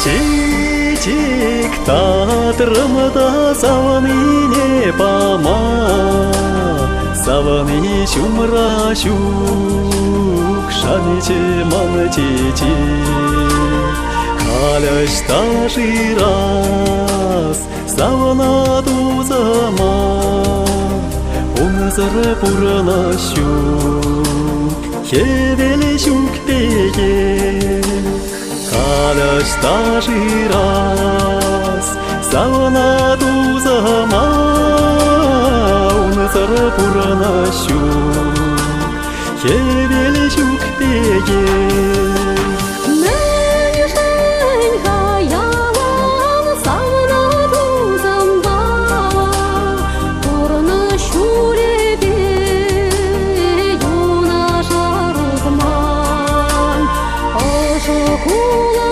Чечек татрӑм та савнине пама, Савни ҫумра ҫук, шанчӗ ман чечек. Халь ӑҫта шырас савна тусӑма, Унсӑр пурӑнас ҫук, хӗвел ҫук пекех. Халь ӑҫта шырас савна тусӑма, Унсӑр пурӑнас ҫук, хӗвел ҫук пекех. Мӗншӗн-ха ялан савнӑ тусӑмпа пурнӑҫ ҫулӗпе юнашар утман? Ӑшӑ кулӑ.